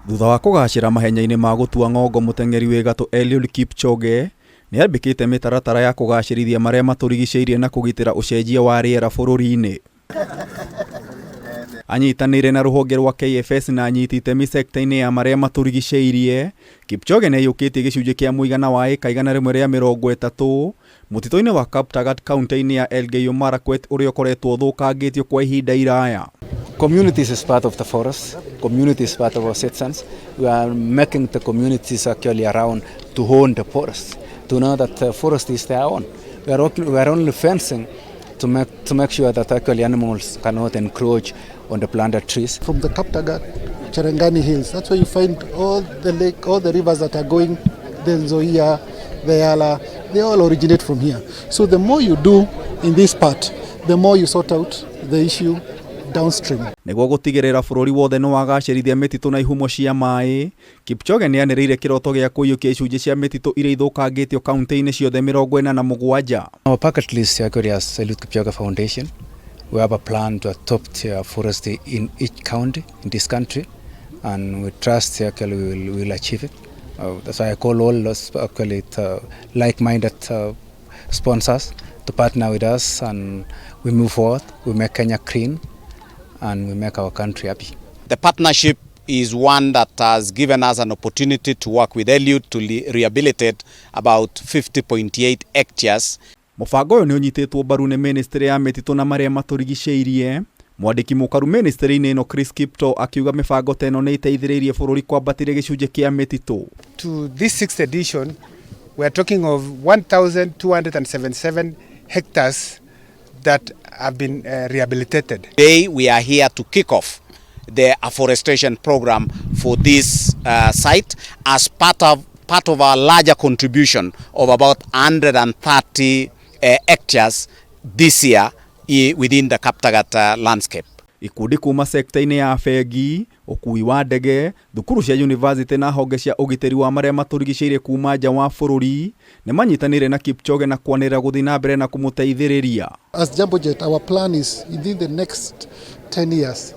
Thutha wa kũgacĩra mahenya-inĩ ma gũtua ng'ongo, mũteng'eri wĩ gatũ Eliud Kipchoge nĩambĩkĩte mĩtaratara ya kũgacĩrithia marĩa matũrigicĩirie na kũgitĩra ũcenjia wa rĩera bũrũri-inĩ. Anyitanĩire na rũhonge rwa KFS na anyiti itemi sekta-inĩ ya marĩa matũrigicĩirie, Kipchoge nĩaiyũkĩtie gĩcunjĩ kĩa mũigana wa ĩka 130 mũtitũ-inĩ wa Kaptagat kaunti-inĩ ya Elgeyo Marakwet ũrĩa ũkoretwo ũthũkangĩtio kwa ihinda iraya. Communities is part of the forest. Community is part of our citizens. We are making the communities actually around to own the forest, to know that the forest is their own. We are only fencing to make sure that actually animals cannot encroach on the planted trees. From the Kaptagat, Cherangani Hills, that's where you find all the lake, all the rivers that are going, the Nzoia, the Yala, they all originate from here. So the more you do in this part, the more you sort out the issue downstream. Nĩguo gũtigĩrĩra bũrũri wothe nĩ wagacĩrithia mĩtitũ na ihumo cia maĩ, Kipchoge nĩanĩrĩire kĩroto gĩa kũiyũkia icunjĩ cia mĩtitũ iria ithũkangĩtio kaunti-inĩ ciothe 47. Our bucket list actually, as Eliud Kipchoge Foundation, we have a plan to adopt forest in each county in this country, and we trust actually we will achieve it. That's why I call all those actually like-minded sponsors to partner with us, and we move forward. We make Kenya green, and we make our country happy. The partnership is one that has given us an opportunity to work with Eliud to rehabilitate about 50.8 hectares. Mũbango ũyũ nĩ ũnyitĩtwo mbaru nĩ ministry ya mĩtitũ na marĩa matũrigicĩirie. Mwandĩki mũkaru ministry-inĩ ĩno Chris Kipto akiuga mĩbango ta ĩno nĩ ĩteithĩrĩirie bũrũri kwambatĩria gĩcunjĩ kĩa mĩtitũ. To this sixth edition, we are talking of 1,277 hectares that have been rehabilitated. Today we are here to kick off the afforestation program for this site as part of our larger contribution of about 130 hectares this year within the Kaptagat landscape. Ikundi kuma sekta-inĩ ya bengi, ũkui wa ndege, thukuru cia university na honge cia ũgitĩri wa marĩa matũrigicĩirie kuma nja wa bũrũri nĩ manyitanĩire na Kipchoge na kwanĩrĩra gũthiĩ na mbere na kũmũteithĩrĩria. As Jambojet, our plan is within the next 10 years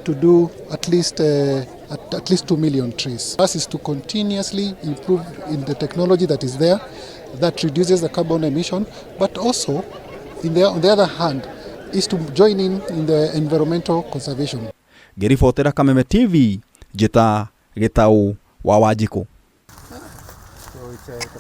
to do at least 2 million trees. Us is to continuously improve in the technology that is there that reduces the carbon emission, but also, on the other hand, is to join in the environmental conservation. Ngĩribotera Kameme TV, njĩta Gĩtaũ wa Wanjikũ.